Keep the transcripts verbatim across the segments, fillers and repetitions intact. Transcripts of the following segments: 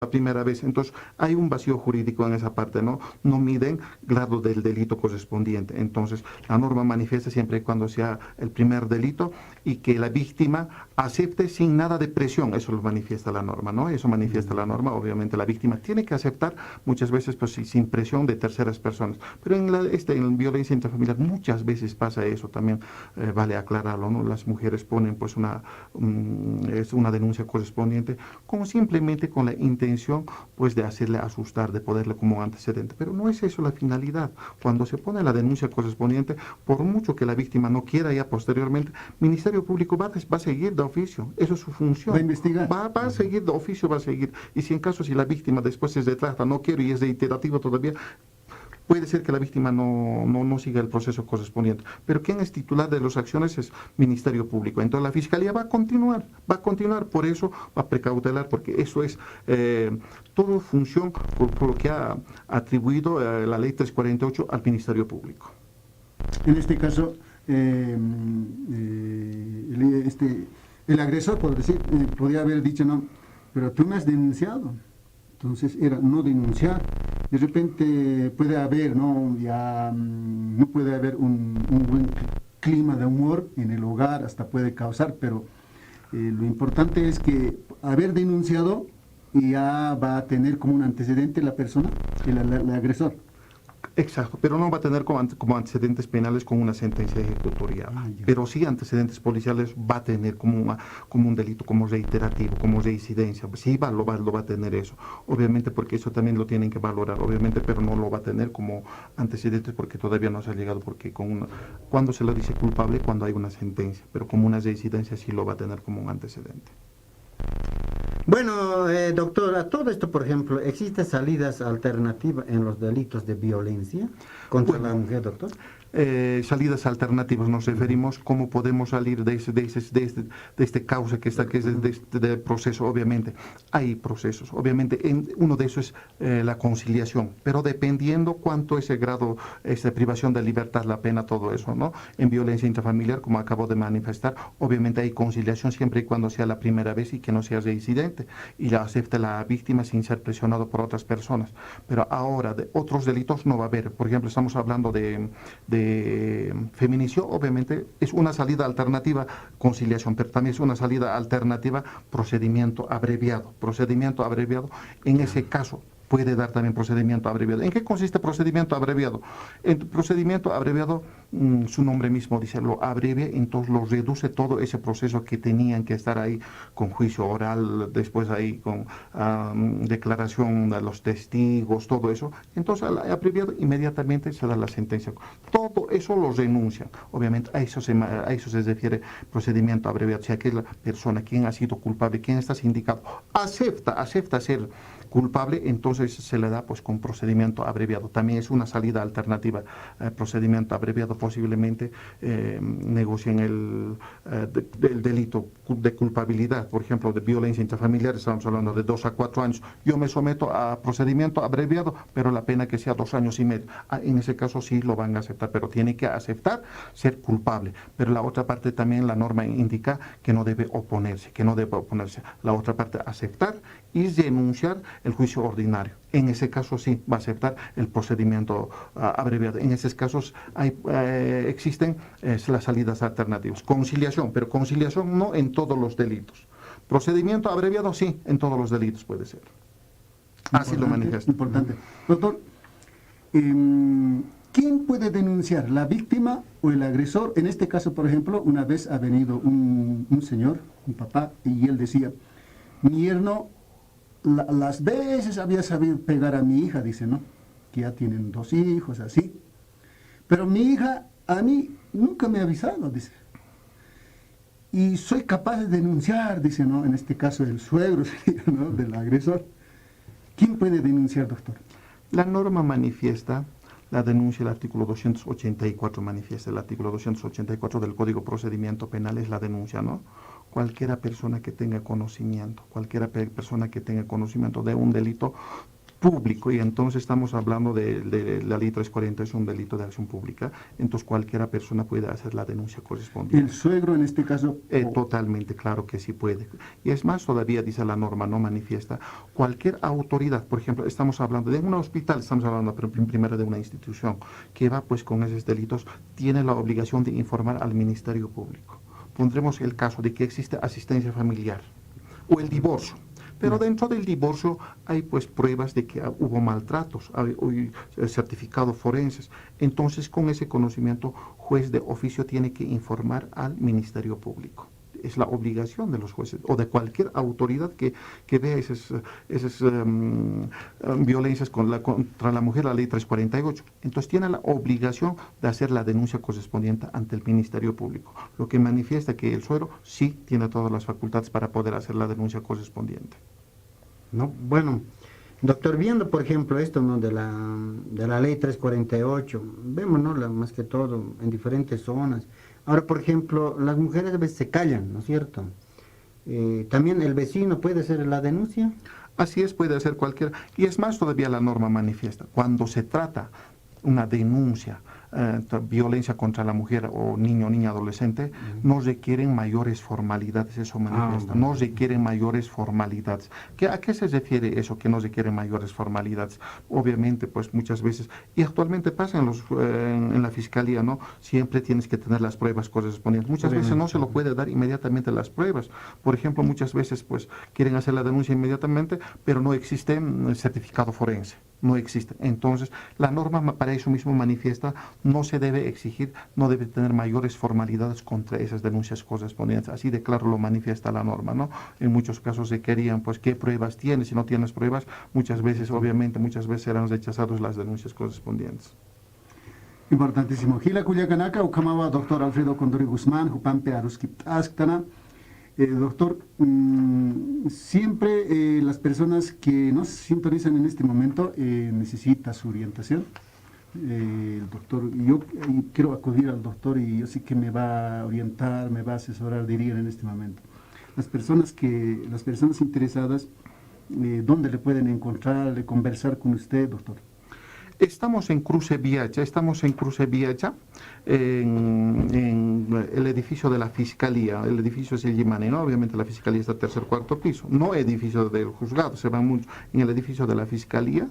la primera vez. Entonces, hay un vacío jurídico en esa parte, ¿no? No miden grado del delito correspondiente. Entonces, la norma manifiesta siempre y cuando sea el primer delito y que la víctima acepte sin nada de presión. Eso lo manifiesta la norma, ¿no? Eso manifiesta la norma. Obviamente, la víctima tiene que aceptar muchas veces, pues, sin, sin presión de terceras personas. Pero en la, este, en violencia intrafamiliar muchas veces pasa eso también, eh, vale aclararlo, ¿no? Las mujeres ponen, pues, una, mm, es una denuncia correspondiente con simplemente con la intención, pues, de hacerle asustar, de ponerle como antecedente. Pero no es eso la finalidad. Cuando se pone la denuncia correspondiente, por mucho que la víctima no quiera ya posteriormente, Ministerio Público va a, va a seguir de oficio. Eso es su función. Va a investigar. Va, va a seguir de oficio, va a seguir. Y si en caso, si la víctima después se retracta, no quiero y es reiterativo todavía, puede ser que la víctima no, no, no siga el proceso correspondiente. Pero quien es titular de las acciones es Ministerio Público. Entonces la Fiscalía va a continuar, va a continuar, por eso va a precautelar, porque eso es, eh, todo función por, por lo que ha atribuido, eh, la ley tres cuarenta y ocho al Ministerio Público. En este caso, eh, eh, el, este, el agresor, por decir, eh, podría haber dicho, no, pero tú me has denunciado. Entonces era no denunciar. De repente puede haber, ¿no? Ya, mm, no puede haber un, un buen cl-, clima de humor en el hogar, hasta puede causar, pero, eh, lo importante es que haber denunciado ya va a tener como un antecedente la persona, el, el- el agresor. Exacto, pero no va a tener como, ante- como antecedentes penales con una sentencia ejecutoria. Ah, ya. Pero sí antecedentes policiales va a tener como, una- como un delito, como reiterativo, como reincidencia. Sí va, lo va, lo va a tener eso. Obviamente, porque eso también lo tienen que valorar, obviamente, pero no lo va a tener como antecedentes porque todavía no se ha llegado, porque con una, cuando se lo dice culpable, cuando hay una sentencia, pero como una reincidencia sí lo va a tener como un antecedente. Bueno, eh, doctor, a todo esto, por ejemplo, ¿existen salidas alternativas en los delitos de violencia contra Bueno, la mujer, doctor? Eh, salidas alternativas, nos referimos cómo podemos salir de ese, de ese, de este, de este causa que está, que es de, de este, del proceso, obviamente. Hay procesos, obviamente, en, uno de esos es, eh, la conciliación, pero dependiendo cuánto ese grado, esa privación de libertad, la pena, todo eso, ¿no? En violencia intrafamiliar, como acabo de manifestar, obviamente hay conciliación siempre y cuando sea la primera vez y que no sea reincidente, y la acepte la víctima sin ser presionado por otras personas. Pero ahora, de otros delitos no va a haber. Por ejemplo, estamos hablando de, de feminicidio, obviamente es una salida alternativa, conciliación, pero también es una salida alternativa, procedimiento abreviado. Procedimiento abreviado, en ese caso, puede dar también procedimiento abreviado. ¿En qué consiste procedimiento abreviado? El procedimiento abreviado, mm, su nombre mismo dice, lo abrevia, entonces lo reduce todo ese proceso que tenían que estar ahí con juicio oral, después ahí con, ah, declaración de los testigos, todo eso. Entonces, al abreviado, inmediatamente se da la sentencia. Todo eso lo renuncian. Obviamente, a eso se, ma- a eso se refiere procedimiento abreviado. O sea, que la persona, quien ha sido culpable, quien está sindicado, acepta, acepta ser culpable, entonces se le da, pues, con procedimiento abreviado. También es una salida alternativa, eh, procedimiento abreviado, posiblemente, eh, negocien el, eh, de- del delito cu- de culpabilidad, por ejemplo, de violencia intrafamiliar, estamos hablando de dos a cuatro años. Yo me someto a procedimiento abreviado, pero la pena que sea dos años y medio. Ah, en ese caso sí lo van a aceptar, pero tiene que aceptar ser culpable. Pero la otra parte también, la norma indica que no debe oponerse, que no debe oponerse. La otra parte, aceptar y denunciar el juicio ordinario. En ese caso sí va a aceptar el procedimiento, ah, abreviado. En esos casos hay, eh, existen, eh, las salidas alternativas. Conciliación, pero conciliación no en todos los delitos. Procedimiento abreviado sí, en todos los delitos puede ser. Así lo Importante, manejas. Importante. Doctor, em, ¿quién puede denunciar, la víctima o el agresor? En este caso, por ejemplo, una vez ha venido un, un señor, un papá, y él decía, mi yerno la- las veces había sabido pegar a mi hija, dice, ¿no? Que ya tienen dos hijos, así. Pero mi hija a mí nunca me ha avisado, dice. Y soy capaz de denunciar, dice, ¿no? En este caso el suegro sería, ¿no? Del agresor. ¿Quién puede denunciar, doctor? La norma manifiesta la denuncia, el artículo doscientos ochenta y cuatro manifiesta, el artículo doscientos ochenta y cuatro del Código Procedimiento Penal es la denuncia, ¿no? Cualquiera persona que tenga conocimiento, cualquiera pe- persona que tenga conocimiento de un delito, público, y entonces estamos hablando de, de la ley tres cuarenta, es un delito de acción pública, entonces cualquiera persona puede hacer la denuncia correspondiente. El suegro en este caso. Eh, totalmente, claro que sí puede. Y es más, todavía dice la norma, no manifiesta, cualquier autoridad, por ejemplo, estamos hablando de un hospital, estamos hablando prim-, primero de una institución que va pues con esos delitos, tiene la obligación de informar al Ministerio Público. Pondremos el caso de que existe asistencia familiar o el divorcio. Pero dentro del divorcio hay pues pruebas de que ah, hubo maltratos, hay, hay, eh, certificados forenses. Entonces, con ese conocimiento, juez de oficio tiene que informar al Ministerio Público. Es la obligación de los jueces o de cualquier autoridad que, que vea esas, esas em, em, violencias con la, contra la mujer, la ley tres cuarenta y ocho. Entonces tiene la obligación de hacer la denuncia correspondiente ante el Ministerio Público, lo que manifiesta que el suegro sí tiene todas las facultades para poder hacer la denuncia correspondiente. No, bueno, doctor, viendo, por ejemplo, esto, ¿no? De la, de la ley tres cuarenta y ocho, vemos, ¿no? La, más que todo en diferentes zonas. Ahora, por ejemplo, las mujeres a veces se callan, ¿no es cierto? Eh, también el vecino puede hacer la denuncia. Así es, puede hacer cualquier. Y es más, todavía la norma manifiesta. Cuando se trata una denuncia, eh, tra- violencia contra la mujer o niño, niña, adolescente, no requieren mayores formalidades, eso manifiesta. No requieren mayores formalidades. ¿Qué, a qué se refiere eso que no requieren mayores formalidades? Obviamente, pues muchas veces, y actualmente pasa en, los, eh, en, en la fiscalía, ¿no? Siempre tienes que tener las pruebas correspondientes. Muchas veces no se lo puede dar inmediatamente las pruebas. Por ejemplo, muchas veces, pues, quieren hacer la denuncia inmediatamente, pero no existe mm, certificado forense. No existe. Entonces, la norma ma- para eso mismo manifiesta, no se debe exigir, no debe tener mayores formalidades contra esas denuncias correspondientes. Así de claro lo manifiesta la norma, ¿no? En muchos casos se querían, pues, ¿qué pruebas tienes? Si no tienes pruebas, muchas veces, obviamente, muchas veces serán rechazadas las denuncias correspondientes. Importantísimo. Jila kullakanaka, ukhamawa doctor Alfredo Condori Guzmán, jupampi aruskipt'asktana. Eh, doctor, mm, siempre eh, las personas que nos sintonizan en este momento eh, necesitan su orientación. Eh, el doctor, yo eh, quiero acudir al doctor y yo sé que me va a orientar, me va a asesorar, dirían en este momento. Las personas que, las personas interesadas, eh, ¿dónde le pueden encontrar, de conversar con usted, doctor? Estamos en Cruce Viacha, estamos en Cruce Viacha, en, en el edificio de la Fiscalía. El edificio es el Yimane, ¿no? Obviamente la Fiscalía está tercer, cuarto piso, no edificio del juzgado, se va mucho en el edificio de la Fiscalía,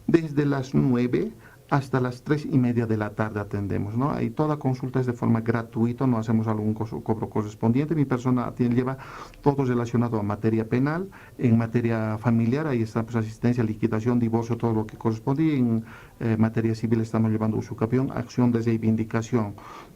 desde las nueve hasta las tres y media de la tarde atendemos, ¿no? Ahí toda consulta es de forma gratuita, no hacemos algún coso- cobro correspondiente. Mi persona atiende, lleva todo relacionado a materia penal, en materia familiar, ahí está pues, asistencia, liquidación, divorcio, todo lo que corresponde. Y en eh, materia civil estamos llevando usucapión, acción de reivindicación.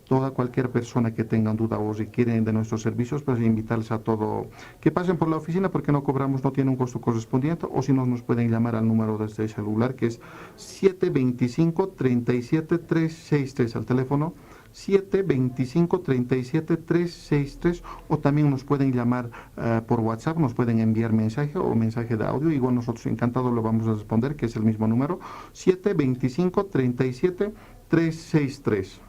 Toda cualquier persona que tengan duda o requieren de nuestros servicios, pues invitarles a todo que pasen por la oficina porque no cobramos, no tiene un costo correspondiente, o si no, nos pueden llamar al número de este celular que es siete veinticinco, treinta y siete, tres seis tres, al teléfono siete veinticinco, treinta y siete, tres seis tres, o también nos pueden llamar eh, por WhatsApp, nos pueden enviar mensaje o mensaje de audio, igual nosotros encantado lo vamos a responder, que es el mismo número, siete veinticinco, treinta y siete, tres seis tres.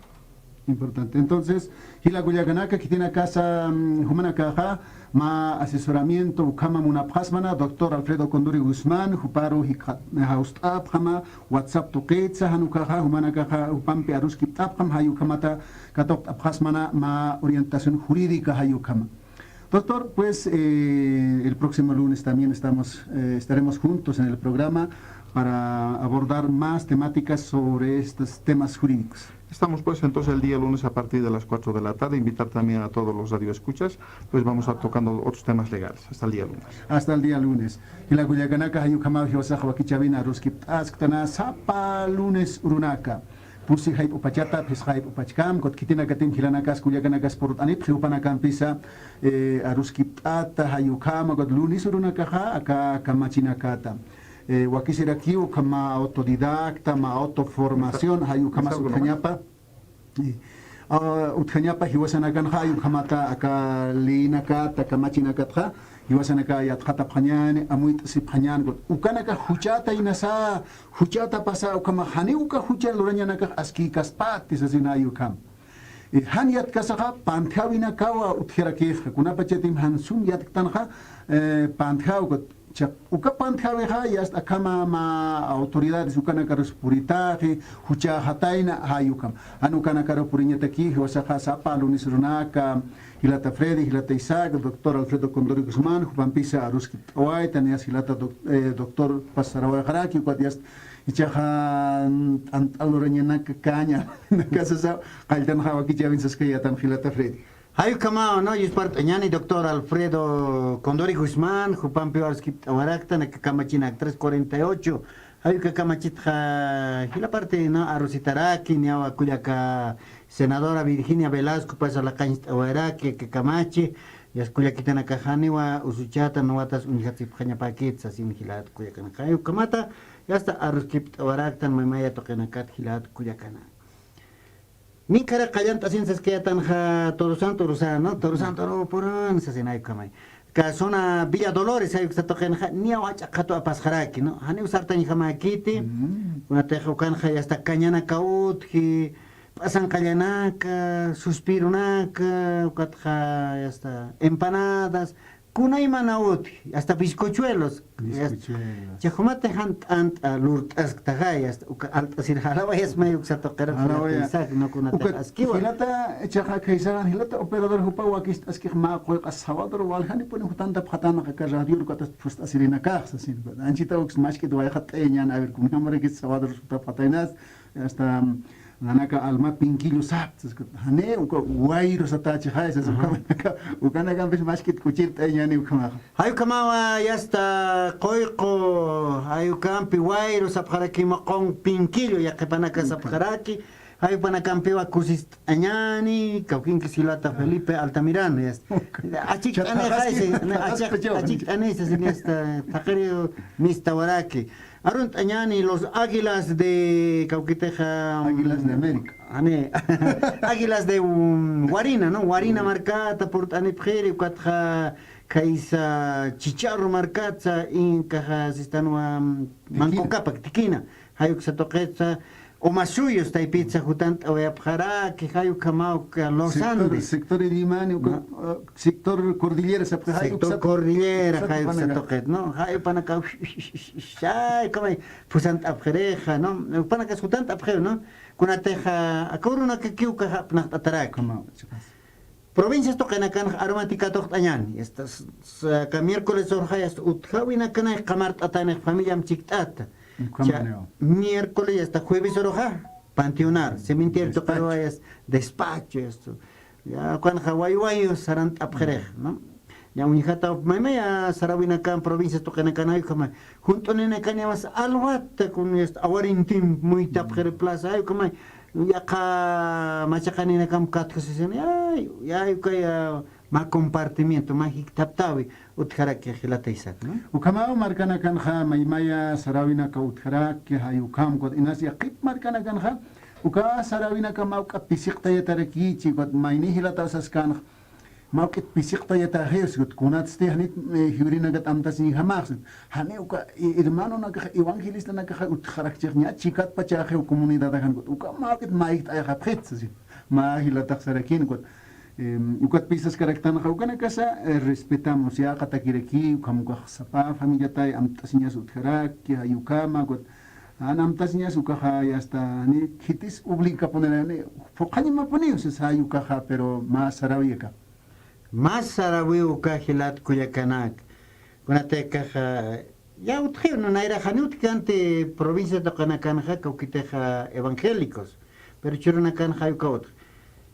Importante. Entonces, jila kullakanaka, khitinakasa, mm, jumanakaxa, mä asesoramiento ukhama munapxasmana, doctor Alfredo Condori Guzmán, juparu jikxa-, jawst'apxama, WhatsApp tuqitsa, jan ukaxa, jumanakaxa, jupampi aruskipt'apxam, jay ukhamata katuqt'apxasmana, mä orientación jurídica, jay ukhama. Doctor, pues eh, el próximo lunes también estamos, eh, estaremos juntos en el programa para abordar más temáticas sobre estos temas jurídicos. Estamos pues entonces el día lunes a partir de las cuatro de la tarde. Invitar también a todos los radioescuchas, pues vamos a tocando otros temas legales. Hasta el día lunes. Hasta el día lunes. Jila kullakanaka, jay ukhamaw jiwasax wakichäwina aruskipt'asktana sapa lunes urunaka. Pusi jayp'upachata, phisqa jayp'upachkam, ukat khitinakatim jilanakasa kullakanakas purt'anipxi jupanakampisa, eh, aruskipt'ata, jay ukhama, ukat lunes urunakaxa, aka kamachinakata. Eh, wakisirakiw ukhama autodidacta, mä autoformación, jay ukhamas utjañapa. Eh, ah, utjañapa jiwasanakanxa, jay ukhamata aka leyinakata, kamachinakatxa, jiwasanaka yatxatapxañäni, amuyt'sipxañäni, ukanaka juchata inasa, juchata pasa, ukhama janiw uka jucha lurañanakax askïkaspati sasina jay ukham. Eh, jan yatkasaxa, pantjäwinakawa utjarakixa, kunapachatim jan sum yatktanxa, eh, pantjäw, ukat Cha, uka pantjawixa, yasta akhama mä autoridades ukanakarus puritaxi, juchäxatayna, jay ukham. Jan ukanakarux puriñataki, jiwasaxa sapa lunisirunaka, jilata Freddy, jilata Isaac, doctor Alfredo Condori Guzmán, jupampisa aruskipt'awaytan, yasta jilata doc-, eh, doctor pasarawayaxaraki, ukat yasta jichhaxa, mm, t'ant'a lurañanaka kaña, nakasasa, qalltanxa wakichäwin saskayätan jilata Freddy. Jay ukhamaw, ¿no? Yuspart'añäni doctor Alfredo Condori Guzmán, jupampiw aruskipt'awaraktan, aka kamachin tres cuarenta y ocho. Jay uka kamachitxa, jila parte, ¿no? Arusitaraki, niyawa kullaka senadora Virginia Velasco, pasa laqañcht'awaraki, aka kamachi, yasta kullakitanakax janiwa usuchätan, watas uñjatsipxañapäkit, sasin jilat kullakanaka. Jay ukhamata, yasta aruskipt'awaraktan, maymaya tuqinakat, jilat kullakana. Ninkharak qallant'asin saskayätanxa Todos Santos urusa, ¿no? Todos Santos urupurun sasin jay ukhamay. Aka zona Villa Dolores, jay uksa tuqinxa, niyaw jach'a qhatu apasxaraki, ¿no? Janiw sartañjamäkiti, kunatix ukanxa yasta kañanaka utji, p'asanqallanaka, suspironaka, ukatxa yasta empanadas, kunaymana utji, hasta bizcochuelos. Bizcochuelos. Cha jumatix jan t'ant'a lurt'asktaxay, hasta uka alt'asir jalawayasmay uksa tuqirux, jilata Isaac, ¿no? Kunatix askiwa. Jilata, jichhaxa khaysaxan, jilata operador jupa wakist'askix mä qullqi sabador waljanipuni jutantapxatanxa aka radioru, ukat phust'asirinakax sasin. Anchhita uks mask'it wayxat'ayañän, a ver, kunjamarakis sabador jutapxataynas, hasta, mm, nanaka alma pinkillu sapxta, jani, uka wayru satächixay, sas, ukanaka, ukanakampis mask'it kuchirt'ayañäni ukhamaxa. Jay ukhamawa, yasta, quyqu, jay ukampi wayru sapxaraki muqun pinkillu, yaqhipanaka sapxaraki, jay upanakampiwa kusist'añäni, kawkinkis jilata Felipe Altamirano, yasta. Achikt'anixay, achikt'anixay, yasta, thaqhiri mistawaraki. Arunt'añäni los Águilas de, kawkitixa, Águilas de América. Jani, Águilas de, um, Warina, ¿no? Warina markata purt'anipxiri, ukatxa khaysa Chicharro markatsa, inkaxa sistanwa, um, Manco Cápac, Tiquina. Jay uksa tuqitsa, Omasuyos taypitsa jutant'awayapxaraki, jay ukhamaw uka Los Andes. Sector Illimani, uka, uh, sector Cordillera sapxi, jay uksa, Cordillera, jay uksa tuqit, ¿no? Jay upanakaw, jay ukhamay phusant'apxirixa, ¿no? Upanakas jutant'apxiw, ¿no? Kunatixa, aka urunakakiw ukax apnaqt'ataraki. Provincias tuqinakanx arumatik katuqt'añäni, hasta s-, s-, aka miércoles uruxa, hasta utjäwinakanay qamart'atanix familiam chikt'ata. Miércoles hasta jueves uruxa, panteonar, cementerio tuqiruwa, despacho, esto. Ya, ukanxa waywayu sarant'apxirix, ¿no? Ya, uñjata, maymaya sarawinakan provincias tuqinakan jay ukhama, junt'uninakan yamas alwata, kun, este, awarintim muytapxiri plaza, jay ukhamay, yaqha machaqaninakan katjasisin, ya, ya, ukaya, mä compartimiento, mä jikthaptäwi utjaraki jilata Isaac, ¿no? Ukhamaw markanakanxa maymaya sarawinaka utjaraki, jay ukham, ukat inas yaqhip markanakanxa, uka sarawinaka mä juk'a pisiqtayatarakichi, ukat mayni jilataw saskanxa, mä juk'it pisiqtayataxi, ukat kunatsti janit, eh, jiwrinakat amtasiñjamax, jani uka, eh, hermanonakaxa, evangelistanakaxa utjarakchix, ña chikatpachaxiw comunidadakan, ukat uka mä juk'it mayjt'ayxapxit, sasin, mä jilatax sarakin, ukat, Em, ukat pisaskaraktanxa ukanakasa, eh, respetamos, yäqatakiraki, ukham ukax sapa familiatay amtasiñas utjaraki, jay ukhama, ukat, jan amtasiñas ukaxa, ya está, ni khitis obligapunirani, phuqhañamapuniw, sas jay ukaxa, pero mä sarawi aka. Mä sarawi uka jilat kullakanak. Kunatikaxa, ya utjiw, ¿no? Nayra jani utjkanti provincia tuqinakanxa, kawkitixa evangélicos, pero churunakanxa jay uka utji.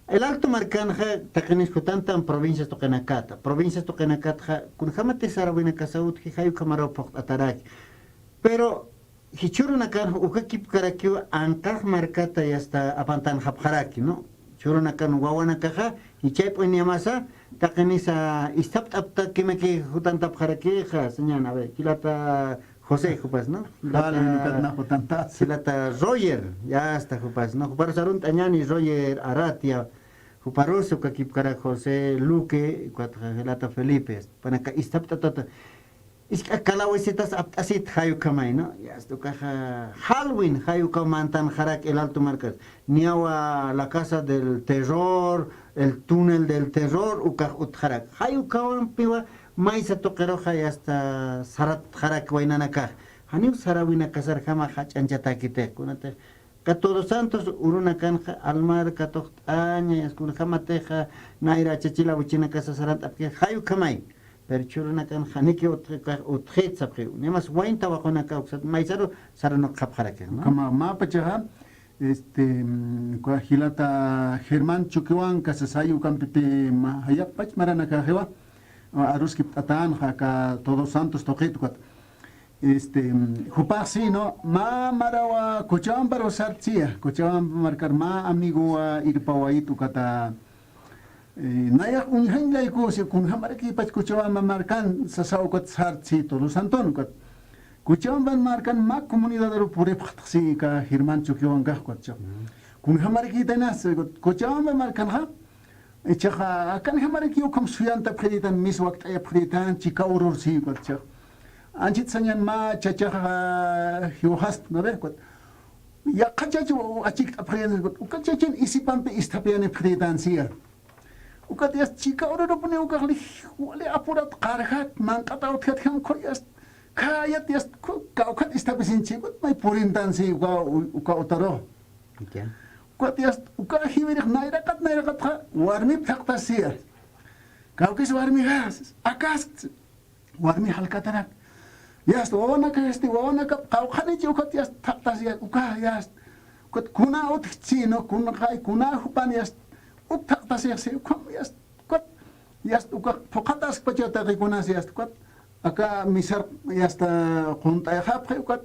El Alto markanxa, taqinis jutantan provincias tuqinakata. Provincias tuqinakatxa, kunjamati sarawinakasa utji, jay ukhamaraw phuqt'ataraki. Pero, jichhürunakanxa, uka kipkarakiw anqax markata yasta apantanxapxaraki, ¿no? Jichhürunakan wawanakaxa, jichhayp'uñamasa, taqinisa isthapt'aptakimaki jutantapxarakixa, señan, a ver, jilata José jupas, ¿no? Jilata Roger, ya está jupas, ¿no? Juparus arunt'añäni Roger Aratia, juparus uka kipkarak José Luque, ukat jilata Felipe, panaka isthapt'atata. Isk'a calabecitas apt'asit jay ukhamay, ¿no? Ya está, ukaxa Halloween, jay uka mantanxarak El Alto markas. Niyawa la casa del terror, el túnel del terror, ukax utjarak. Jay ukawampiwa Maysa tuqiruxa yasta saratxarak waynanakax. Janiw sarawinakasarjama jach'anchatäkitix, kunatix. Ka Todos Santos urunakanxa almar katuqt'aña, yasta kunjamatixa nayra chachila uchinakasa sarant'apki, jay ukhamay. Pero chhurunakan janiki utxi-, utxit sapxiw. Nimas wayn tawaqunaka uksat maysaru saranukxapxaraki, ¿no? Ukhama mä pachaxa, este, mm, uka jilata Germán Chuquihuanca sasay ukampipi ma-, jayapach maranakaxiwa, a-, aruskipt'atänxa aka Todos Santos tuqit ukat. Este, mm, jupax sí, ¿no? Mä marawa Cochabambaru sartsiya, Cochabamba markar mä amigowa irpawayit ukata, eh, nayax uñjañ layku, si kunjamarakipach Cochabamba markan, sasa ukat sartsi Todos Santon ukat. Cochabamba markan mä comunidadaru puripxtxsi ka Germán Chuquihuancax ukat, chiq. Kunjamarakitaynas, Cochabamba markanxa, ichaxa, akanjamarakiw ukham suyantapxiritan, mis wakt'ayapxiritan, chika urur si ukat, chiq. Anchit sañan mä chachaxa, ah, jiwxast, ¿no ve? Ukat. Yaqha chach achikt'apxiritan, ukat. Uka chachin isipampi isthapyanipxiritan siya. Ukat yast chika ururupuni ukax li, wali apurat qarjat, manq'ata utjatjam, khuyast, khayat yast, khu-, kawkhat isthapisiñchi, ukat may purintansi uka, uka utaru. Ya. Ukat yast, uka jiwirix nayraqat, nayraqatxa, warmip thaqtasiya. Kawkis warmixas, akask, warmi jalkatarak. Yast, wawanakasti, wawanakap, qawqhanichi ukat yast, thaqtasiya, uka yast. Ukat kuna utjchi, ¿no? Kuna qay, kuna jupan yast, uk thaqtasixsi, ukham yast, ukat, yast, uka, phuqhataskpacha taqikunas yast, ukat. Aka misar yasta qunt'ayxapxi ukat,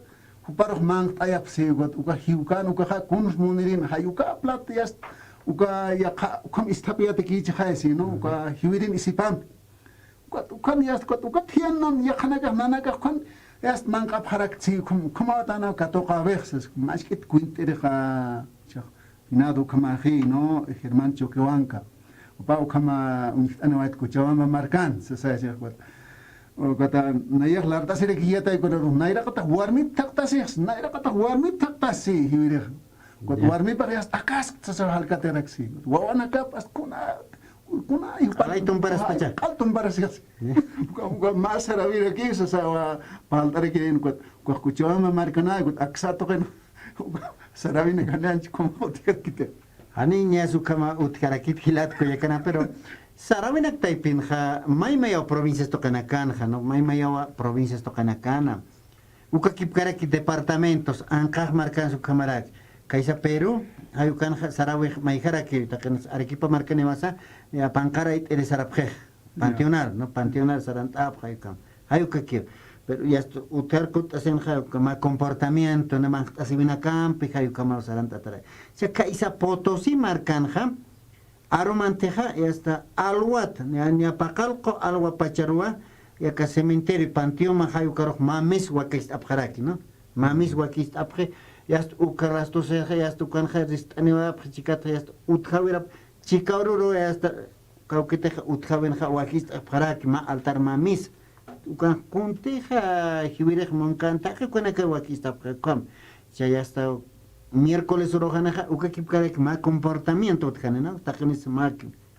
juparux manqt'ayapxi ukat, uka jiwkan ukaxa kuns munirin, jay uka plat yast, uka yaqha, ukham isthapyatakïchixay si, ¿no? Uka jiwirin isipampi. Ukat, ukan yast, ukat, ukat jiyan nan, yaqhanakax, nanakax, ukan yast manq'apxarakchi, ukham, ukhamawatana katuqawix, sas, mask'it kuint'irixa, chiq. Finado ukhamaxi, ¿no? Germán Choquehuanca. Upa ukhama uñjt'aniwayt Cochabamba markan, sasayasix ukat. Ukata nayax lart'asirakiyatay kunarux, nayraqatax warmip thaqtasix, nayraqatax warmip thaqtasi, jiwirix. Ukat ya. Warmipax yast akask, sasa jalkatiraksi. Wawanakap, ast kuna, kuna, q'al tumparaspacha. Q'al tumparasix. Ya. Uka, uka mä sarawiraki, sasa wa, palt'arakirin, ukat, uka Cochabamba markanay, ukat aksa tuqin. Sarawinakañanchi, ¿cómo utjarkiti? Janiw niya ukhama utjarakit jilat kullakanaka, pero sarawinak taypinxa, maymayaw provincias tuqinakanxa, ¿no? Maymayaw provincias tuqinakana. Ukakipkaraki departamentos, anqax markans ukhamarak. Kaysa Perú, jay ukanxa sarawix mayjaraki, taqin Arequipa markaniwasa, ya, panqaray t'iri sarapxix. Panteonal, ¿no? Panteonal sarant'apxi jay ukam. Jay ukakiw. Pero yast utjar kutt'asinxa, jay ukama comportamiento, ¿no? Manqt'asiwinakampi, jay ukama sarant'ataray. Cha kaysa Potosí markanxa, arumantixa, yasta alwat, ña, ña paqallqu alwa pacharuwa, yaka cementerio, panteonma jay ukarux mä mis wakist'apxaraki, ¿no? Mä mis wakist'apxi, yast uka lastusixa, yast ukanxa rist'aniwapxi, chikatxa, yast utjawirap, chika ururu, yasta, kawkitix utjawinxa wakist'apxaraki mä altar mä mis. Ukan kuntixa jiwirix munkan taqi ukanaka wakist'apxi ukham. Chay hasta miércoles uruxanixa ukakipkaraki mä comportamiento utjani, ¿no? Taqinis mä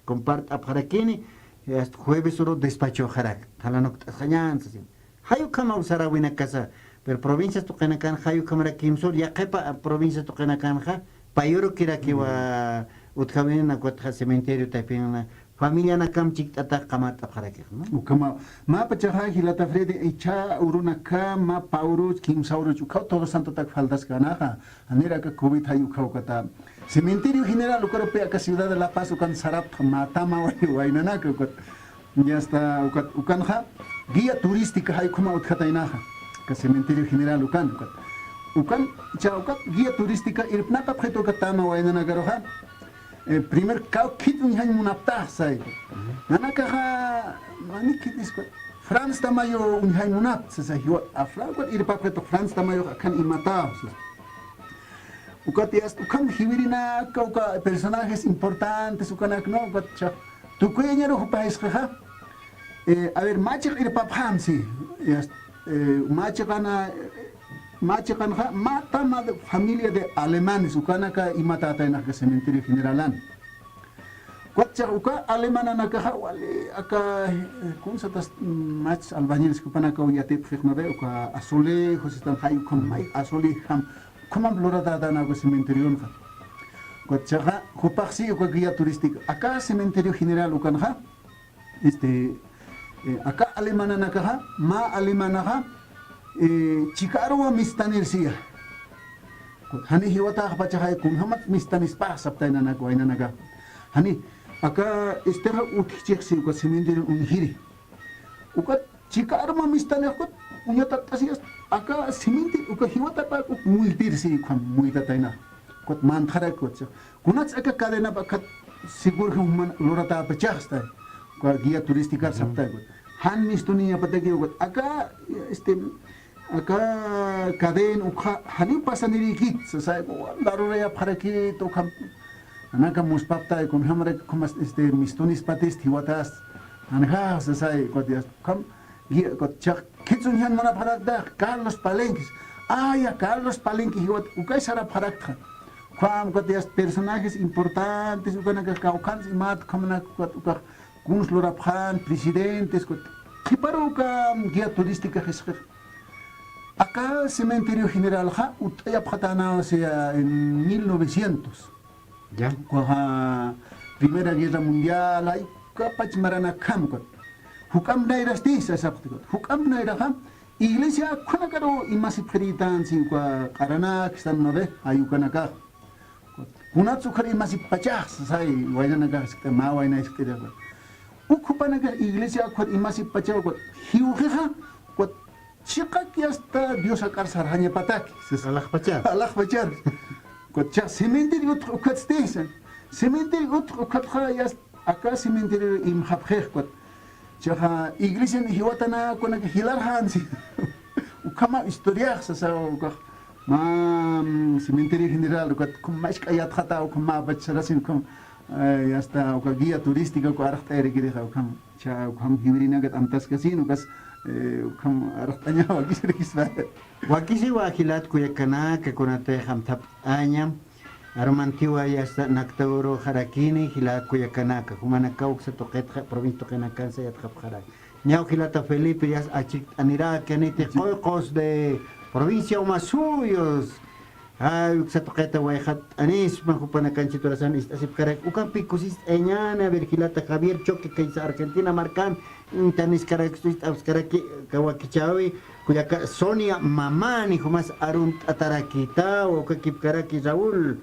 compart'apxarakini, hasta jueves uru despachoxarak. Qhalanukt'asxañan, sasin. Jay ukhamaw sarawinakasa, pero provincias tuqinakan jay ukhamarak kimsur, yaqhipa provincias tuqinakanxa, payurukirakiwa utjawinina ukatxa cementerio taypinna, familianakam chikt'atax qamart'apxarakix, ¿no? Ukhama, mä pachaxa jilata Freddy, ichha urunaka, mä pä uru, kimsa uru, ukhaw Todos Santotak faltaskanaxa, janir aka covid jay ukhaw ukata. Cementerio General ukarupi aka ciudad de La Paz ukan sarapx mä tama way-, waynanaka ukat. Ya está, ukat, ukanxa guía turística jay ukhama utjataynaxa. Aka Cementerio General ukan, ukat. Ukan, cha ukat guía turística irpnaqapxitu ukat tama waynanakaruxa. Eh, primer kawkhit uñjañ munaptax say. Nanakaxa, mani khitis ukat. Franz Tamayo uñjañ munapta, sasa jiwa, a Franz ukat irpapxitu Franz Tamayo akhan imataw, sasa. Ukat yast, ukham jiwirinaka, uka personajes importantes, ukanak, ¿no? Ukat cha, tukuyañaru jupax jisqixa. Eh, a ver, mä chiq irpapxam, sí. Yast, eh, mä chiqana, mä chiqanxa, mä tama de familia de alemanes, ukanaka imatätaynax aka Cementerio Generalan. Ukat chiqa uka alemananakaxa wali aka, eh, kunsatas, mm, machs albañiles jupanakaw yatipxixnare, uka azulejo, sistan jay ukham may azulejam, ukhamam luratätänaka cementerionxa. Ukat chiqa jupax si uka guía turística, aka cementerio general ukanxa, este, eh, aka alemananakaxa, mä alemanaxa, eh, chikaruwa mistanir siya. Jani jiwataxpachaxa kunjamat mistanispa saptaynanaka waynanaka. Jani, aka estexa utjchix si uka cementerio uñjiri. Ukat chikaruma mistanix ukat uñatat'asiyas aka cementerio uka jiwatapak uk muytir si ukham muytatayna. Ukat mantxarak ukat chiqa. Kunats aka cadenap akat seguro que juman luratäpachaxsta, uka guía turística saptay, ukat. Jan mistuniñapataki, ukat. Aka, este, aka cadena ukxa, janiw pasanirïkit, sasay, larurayapxarakit, ukham, nanaka muspaptay, kunjamarak, ukhamas, este, mistunispatist jiwatas, nanaka, sasay, ukat, ya, ukham, Gi-, ukat chiqa khitsuñjan munapxarakta, Carlos Palenques. Aya, Carlos Palenque jiwat ukay sarapxarakta. Ukham ukat yast personajes importantes, ukanakax kawkhans imat, ukhamanak ukat ukax kuns lurapxän, presidentes, ukat qhiparu uka guía turística jisqiq. Aka cementerio generalxa utt'ayapxatäna, o sea, en mil novecientos. Ya. Ukaxa Primera Guerra Mundial, jay ukapach maranakjam ukat. Juk'amp nayrasti sasapxti ukat. Juk'amp nayraxa iglesia ukhanakaru imasipxirïtan si uka q'aranak, sistan, ¿no ve? Jay ukanakax. Kunats ukhar imasippachax sasay waynanakax sikt'a, mä wayna sikt'a. Uk jupanakax iglesia ukhar imasippachaw ukat. Jiwxixa ukat Chiqak yasta Dios jak'ar sarxañapataki, sas. Alaxpachar. Alaxpachar. Ukat chiqa cementerio utx ukatsti, sas. Cementerio utx ukatxa yasta aka cementerio imxapxix ukat. Chiqa iglesian jiwatanakunak jilarxänsi. Ukhama historiax sasa ukax. Mä, mm, cementerio general ukat ukham mask'a yatxata ukham mä pach sarasin ukham, eh, yasta uka guía turística uka arxt'ayarakirixa ukham. Cha, ukham jiwirinakat amtaskasin, ukas, eh, ukham arxt'aña wakisirikispa. Wakisiwa jilat kullakanaka, kunatix amthapt'aña, arumantiwa yasta naktaruxarakini, jilat kullakanaka, jumanakaw uksa tuqitxa, provincia tuqinakansa yatxapxarak. Ñaw jilata Felipe, yasta achikt'aniraki, aniti Chi- Qoyqos de provincia Omasuyos. Ay, uksa tuqita wayxatt'anisma, jupanakanchit urasan ist'asipkarak, ukampi kusist'ayañäni, a ver, jilata Javier Choque, kaysa Argentina markan, intaniskarak, ist'apskaraki, kawakichäwi, kullaka Sonia Mamani, jumas arunt'atarakitawa, ukakipkaraki Raúl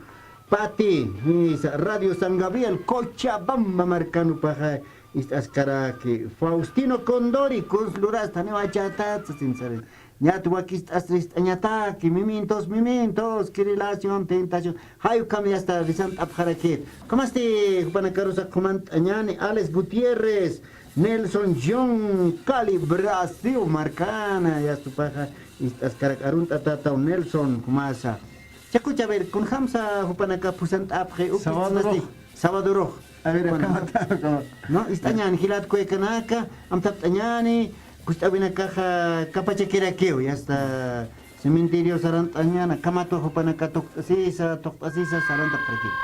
Pati, isa Radio San Gabriel, Cochabamba markan jupaxa, ist'askaraki, Faustino Condori, kuns lurasta, janiw achatat, sasin sarin. Ñat wakist'asrist'añataki, mimintos, mimintos, qué relación, tentación. Jay ukham yasta risant'apxarakit. Ukhamasti jupanakarusa qhumant'añäni, Alex Gutiérrez, Nelson John, Cali, Brasil, markana, yasta jupaxa, ist'askarak arunt'atataw Nelson, jumasa. Chakucha, a ver, kunjamsa jupanaka phusant'apxi, uk Sabadorux. Sabadorux. A ver, bueno, akamata, akamata. No, ist'añäni, jilat kullakanaka, amthapt'añäni, kust'awinakaxa kapachakirakiw, yasta cementerio sarant'añäni, akamata jupanaka tuqt'asisa, tuqt'asisa, sarantapxarakiw.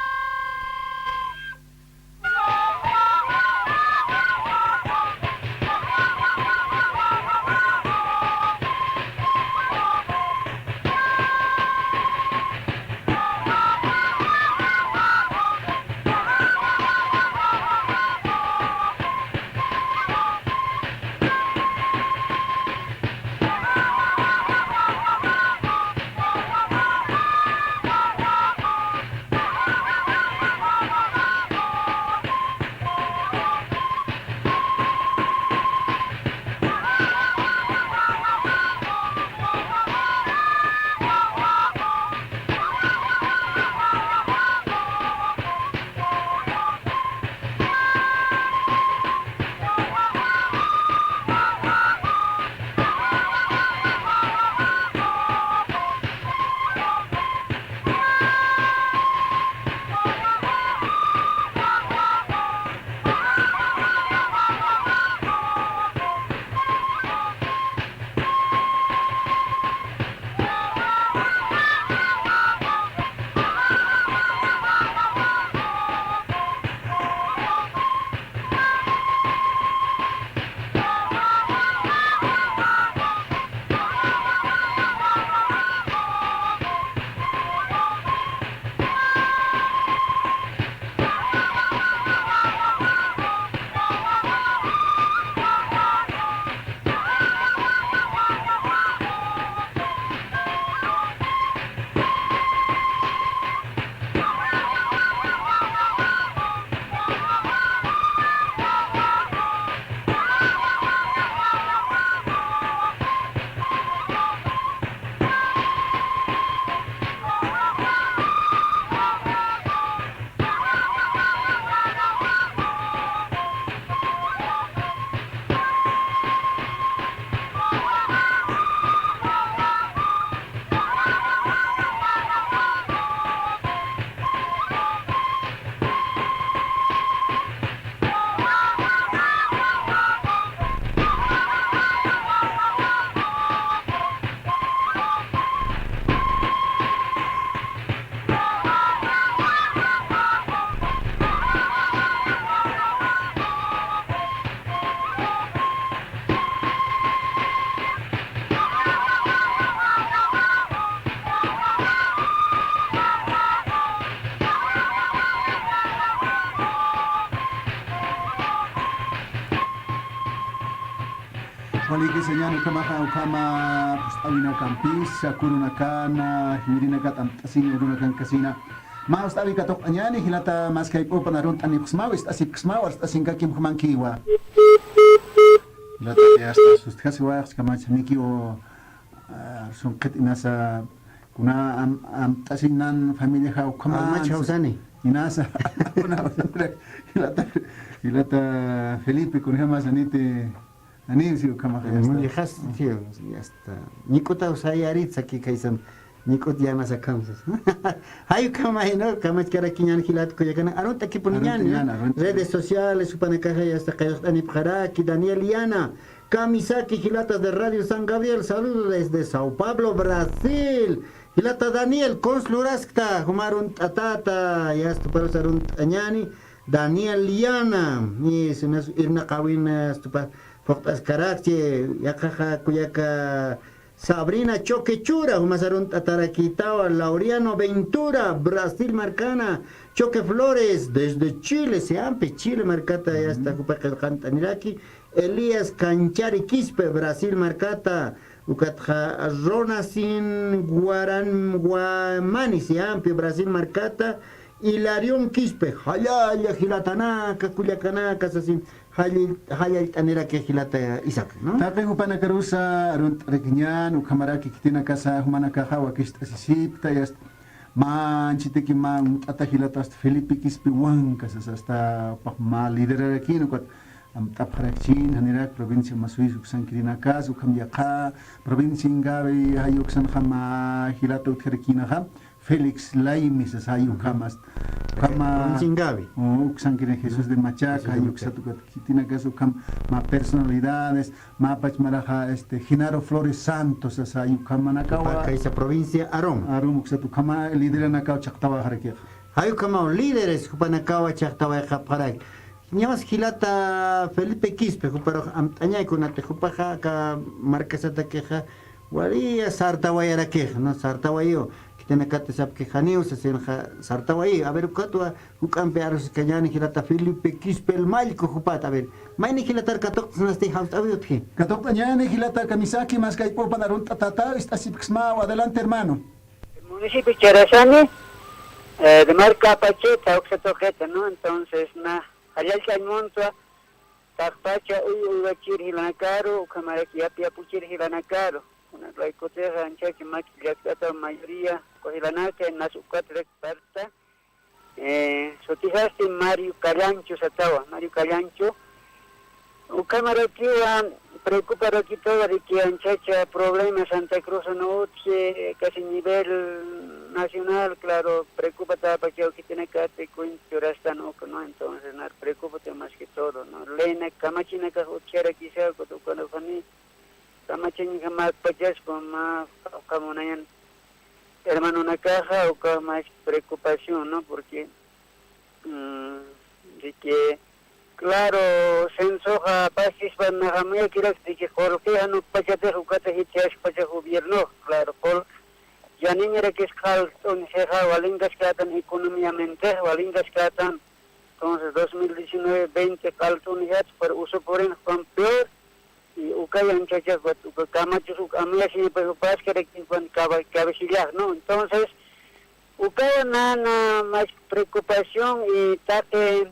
Likisañan ukhamaxa, ukhama, jist'awinakampis, kurunakana, jiwirinakat amt'asini, urunakan kasina. Mä jist'awi katuqt'añäni, jilata maskayp'upan arunt'anipxsmaw, ist'asipxsmaw, arst'asinkakim jumankiwa. Jilata, ya está, sustjasiwax, kamachanikiw, ah, sunqit inasa, kuna am-, amt'asinan familiaxa ukhama. Almach jawsani. Inasa, kuna, jilata, jilata Felipe, kunjamasaniti, Ani, sí, ukhamaxa, ya está. Mulixas, sí, ya está. Ñik'utaw sayarit saki kaysan. Ñik'ut yänas akham sas. Jay ukhama, ¿no? Kamachkarakiñän jilat kullakana. Arunt'akiñän, ¿no? Arunt'akiñän. Redes sociales, jupanakaxa ya está, qayuqt'anipxaraki, Daniel Yana. Kamisaki, jilatas de Radio San Gabriel, saludo desde Sao Paulo, Brasil. Jilata Daniel, kuns luraskta, juma arunt'atäta, ya está, juparusa arunt'añäni. Daniel Yana, y si no es Irnaqawin, eh, stupa, fuqt'askarakchi, yaqaqa kullaka Sabrina Choque Chura, jumas arunt'atarakitawa, Laureano Ventura, Brasil markana, Choque Flores, desde Chile, siampi Chile markata, ya está, jupa qillqant'aniraki, Elías Canchari Quispe, Brasil markata, ukatxa Ronasin Guaran Guamani, siampi Brasil markata, Hilarión Quispe, jallalla jilatanaka, kullakanaka, sasin, jallall-, jallallt'aniraki jilata Isaac, ¿no? Taqi jupanakarusa arunt'arakiñän, ukhamaraki khitinakasa jumanakaxa wakicht'asisipkta, ya está. Mä anchhitaki mä uñt'ata jilata hasta Felipe Quispe Huanca, sas hasta mä liderarakïn, ukat amt'apxarakchin, janirak provincia Masuis uksankirinakas, ukham yaqha provincia Ingavi, jay uksanxa mä jilata utjarakïnaxa, Félix Laime sas, jay ukhamas. Ukhama, provincia Ingavi. Uksankirina Jesús de Machaca, Jesús de Machaca. Jay uksat ukat khitinakas ukham mä personalidades, mä pachmaraxa, este, Genaro Flores Santos sas, jay ukhamanakawa. Kaysa provincia Aroma. Aroma uksat ukhama lideranakaw chhaqtawayxarakix. Jay ukhamaw líderes jupanakawa chhaqtawayxapxaraki. Ñamas jilata Felipe Quispe, juparux amt'añay kunati, jupaxa aka markasatakixa, waliya sartawayarakixa, ¿no? Sartawayiw, khitinakati sapkix janiw sasinxa sartawayiw. A ver, ukatwa juk'ampi aruskañäni jilata Felipe Quispe el Mallku jupata. A ver, mayni jilatar katuqt'asnasti jawst'awi utji. Katuqt'añäni jilata Kamisaki, maskayp'upan arunt'atätaw, ist'asipksmaw, adelante, hermano. El municipio Charasani, eh, de Marca Pacheta, uksatuqita, ¿no? Entonces, na, jallallt'añ muntwa, taqpacha uy uywachir jilanakaru, ukhamaraki yap yapuchir jilanakaru. Kunalaykutixa anchhachi mach'a llakt'ata mayoría, uka jilanaka, nas ukat rek parta. Eh, sutisasti Mario Callancho satawa, Mario Callancho. Ukhamarakiwa preocuparakitawa de que anchacha problema Santa Cruz no utji, casi nivel nacional, claro, preocupatäpachaw khitinakati cuenta churastan uka, ¿no? Entonces, nar preocupate más que todo, ¿no? Leyna kamachinakax utjarakisa, ukat ukanakani kamachiñjamakpachaspa, mä qawqha munayan hermanonakaxa, uka más preocupación, ¿no? Porque, mm, de que, claro, censoxa pasispa naxa muyakirak de que qullqixa nukpachatix ukata jithiyaskpacha gobierno, claro, qullq yaniñarakis qallt'un jixa, walinkaskatan economiamente, walinkaskatan, entonces, dos mil diecinueve, veinte qallt'un jat, pero usupurin jupan peor, y ukay anchachax, uka kamachus, uka amuyasiñapax, uka askarakipan, kaba-, cabecilla, ¿no? Entonces, ukawa nana más preocupación y taqi,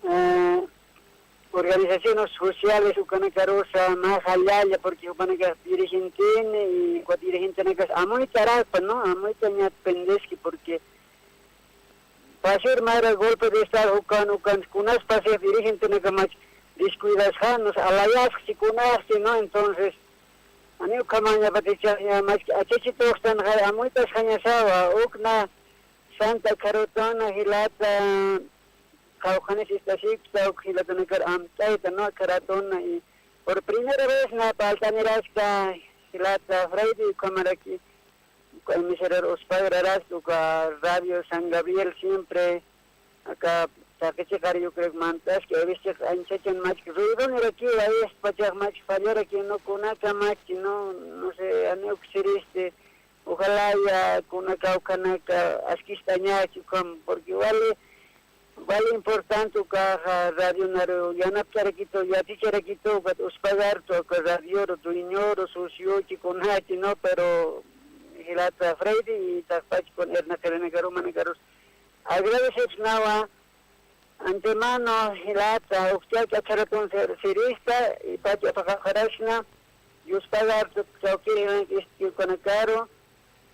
eh, organizaciones sociales, ukanakarusa, mä jallalla, porque jupanakax dirigentini, y uka dirigentenakas amuyt'arakpa, ¿no? Amuyt'añat pendeski, porque pasir mayra golpe de estado ukan, ukan, kunas pasir dirigentenaka mach descuidasxanas, alayasxchi kunaschi, ¿no? Entonces, ani ukhamañapatichax ña mach achachituxtanxa amuytasxañasawa, ukna Santa Kharutuna jilata, qawqhanis ist'asipkta, uk jilatanakar amt'ayta, ¿no? Kharutuna, y por primera vez na parlt'aniraskta jilata Freddy, ukhamaraki, uka emisora usphayraraskta, uka Radio San Gabriel siempre, aka taqi chiqar, yo creo que mantaski, a veces chiq anchachan machki ruidonirakiwa, a veces pachax machki fallarakiwa, no, kunaka machki, no, no sé, ani uksiristi, ojalá ya kunaka ukhanaka askistañachi ukham, porque wali, Vale importante ukaxa radionaru yanapt'arakitu, yaticharakitu, ukat uspagartu, uka radioru, dueñoru, sociochi, kunachi, ¿no? Pero jilata Freddy, y taqpach kun irnaqirinakarus, manakarus. Agradecipsnawa, antemano, jilata, ukchaki acharatun sir-, sirista, y pacha apaqaqarasna, yuspagartu, chawkiri, istikunakaru,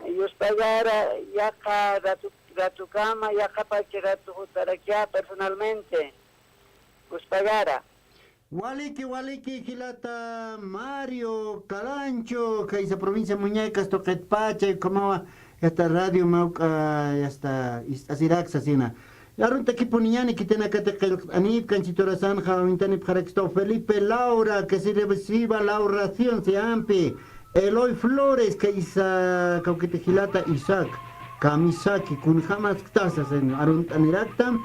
yuspagara, yaqha ratu, ratukama, yaqha pacha ratu jutarakia personalmente. Yuspagara. Waliki, waliki, jilata Mario Calancho, kaysa provincia Muñecas tuqitpacha, ukhamawa, yasta radio mawk'a, yasta ist'asiraksa sina. Arunt'akipuniñani khitinakati qillqt'anipkan, chiturasanxa awintanipxarakistwa Felipe Laura, que si reciba la oración, siyampi. Eloy Flores, kaysa kawkiti jilata Isaac Kamisaki, kunjamaskta sasin arunt'aniraktam.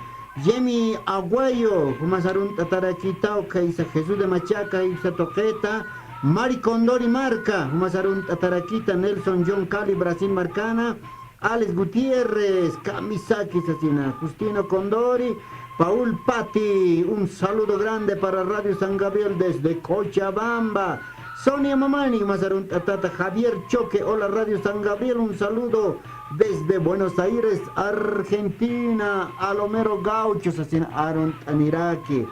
Yemi Aguayo, jumas arunt'atarakitaw, kaysa Jesús de Machaca, jayuksa tuqita. Mari Condori Marca, jumas arunt'atarakita. Nelson John Cali, Brasil markana. Alex Gutiérrez, Kamisaki sasina. Justino Condori, Paul Pati, un saludo grande para Radio San Gabriel desde Cochabamba. Sonia Mamani, jumas arunt'atata. Javier Choque, hola Radio San Gabriel, un saludo desde Buenos Aires, Argentina. Alomero Gaucho sasina arunt'aniraki.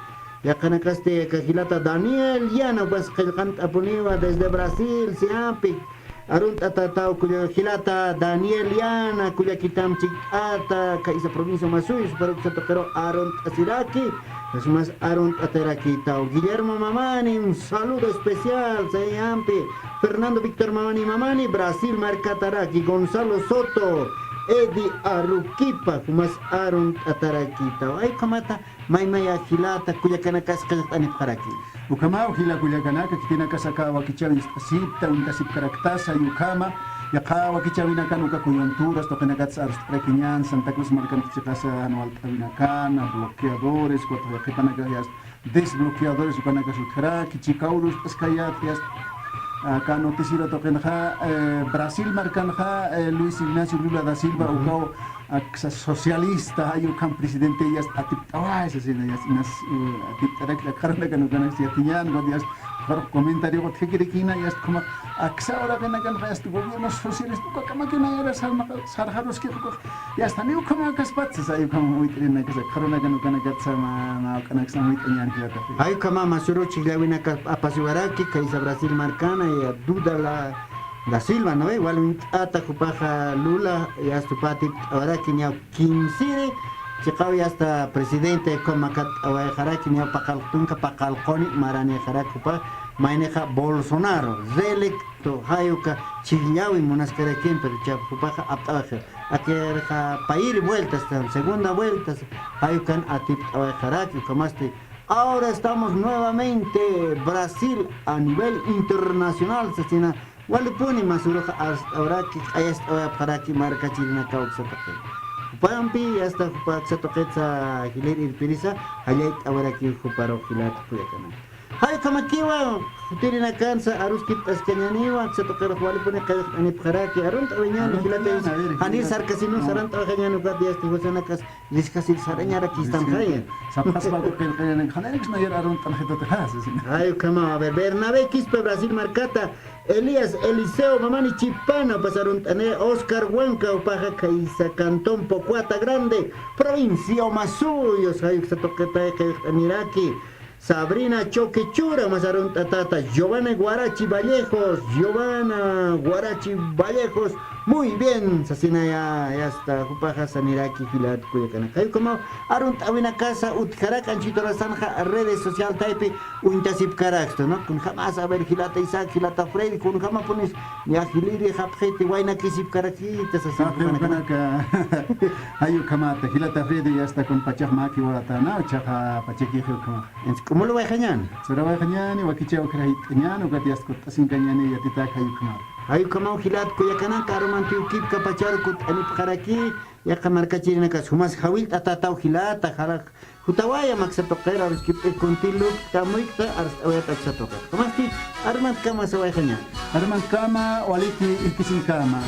Yaqhanakasti aka jilata Daniel Yana, jupas qillqant'apuniwa desde Brasil, siyampi. Arunt'atataw kulla jilata Daniel Yana, kullakitam chikt'ata, kaysa provincia Masuyo, supar uksa tuqiru arunt'asiraki, sumas arunt'atarakitaw. Guillermo Mamani, un saludo especial, siyampi. Fernando Víctor Mamani, Mamani, Brasil markataraki. Gonzalo Soto, Eddie Aruquipa, sumas arunt'atarakitaw. Ay, ukhamata, maymaya jilata kullakanakas qillqt'anipxaraki. Ukhamaw jila kullakanaka, khitinakasa aka wakichäwin ist'asipta, uñtasipkaraktasa, ay ukhama, yaqha wakichäwinakan uka coyunturas tuqinakatsa arst'arakiñän, Santa Cruz markanx chiqasa jan walt'äwinakana, bloqueadores, ukat qhipanaka yast desbloqueadores, ukanakas utjaraki, chikaw lust'askayät, yast, aka noticiero tuqinxa, eh, Brasil markanxa, eh, Luis Ignacio Lula da Silva, ujú, ukaw, aksa socialista, ay ukham presidente, yast atipt'away sasina, yast inas, eh, atipt'arak, akxarunakan ukanaksa yatiñän, ukat yast, ukarux comentario utjakirikïna, yast ukhama, aksa uraqinakanxa, yast gobierno socialista, uka kamakina yara sarna, sarxaruski, uka, yast janiw ukhama akaspatsa, ay ukhama wit'irinakasa, akxarunakan ukanakatsa, mä, mä ukanaksa wit'iñän jilata. Ay ukhama, mä suru chhijllawinaka apasiwaraki, kaysa Brasil markana, ya duda la, Da Silva, ¿no ve? Wal uñt'ata jupaxa Lula, yasta jupa atipt'awaraki niyaw quince de, chiqaw yasta presidente, ukham makat'awayxaraki niyaw paqallq tunka paqallquni maranïxaraki jupa, maynixa Bolsonaro, reelecto, jay uka chhijllawi munaskaraki, pero cha jupaxa apt'awayxi. Akirxa payiri vueltas, segunda vueltas, jay ukan atipt'awayxaraki, ukhamasti. Ahora estamos nuevamente Brasil a nivel internacional, sasina, walipuni mä suruxa arst'awraki, q'ayast'awayapxaraki markachirinakaw aksa tuqit. Jupampi, yasta jupa aksa tuqitsa jilïr irpirisa, jallayt'awayaraki juparux jilat kullakanaka. Jay ukhamakiwa, jutirinakansa aruskipt'askañäniwa, aksa tuqirux walipuni qillqt'anipxaraki, arunt'awiñäni, arunt'awiñäni, jilata, a ver, janir sarkasinu, no, sarant'awayxañäni ukat yasta jusanakax, Riskasir sarañarakistan jaya. Sapxaspa qillqañanak, janiraksna yar arunt'anxitatixa, sasina. Ay, ukhama, a ver, Bernabé Quispe, Brasil markata, Elías Eliseo Mamani Chipana, jupas arunt'ani, Oscar Huanca, jupaxa khaysa cantón Pocoata Grande, provincia Omasuyos, jay uksa tuqitay qillqt'aniraki. Sabrina Choque Chura, jumas arunt'atata, Giovanna Guarachi Vallejos, Giovanna Guarachi Vallejos, muy bien, sasinaya, yasta, jupaxa saniraki jilat kullakanaka. Jay ukhamaw, arunt'awinakasa utjaraki anchhita urasanxa redes social taypi uñtasipkarakstu, ¿no? Kunjamas, a ver, jilata Isaac, jilata Freddy, kunjamapunis, ya jiliri japxiti, waynakisipkarakita, sasin. Taqi jupanaka. Ukanaka, jay ukhamata, jilata Freddy, yasta, kun pachax mäki waratana, uchaxa pachakixi ukhamax. Entonces, k'umulwayxañäni. Surawayxañäni, wakichäw ukxarayt'añäni, ukat yasta kutt'asinkañäni, yatitak jay ukhamaw. Jay ukhamaw jilat kullakanaka, arumanti ukipka pacharu kutt'anipxaraki, yaqha markachirinakas, jumas jawillt'atataw jilata, jara, jutawayam aksa tuqir, aruskipt'i kunti lukt'a muyk'ta, arst'awayat aksa tuqir. Jumasti, arumantkama sawayxañäni. Arumantkama, waliki, irpisinkama.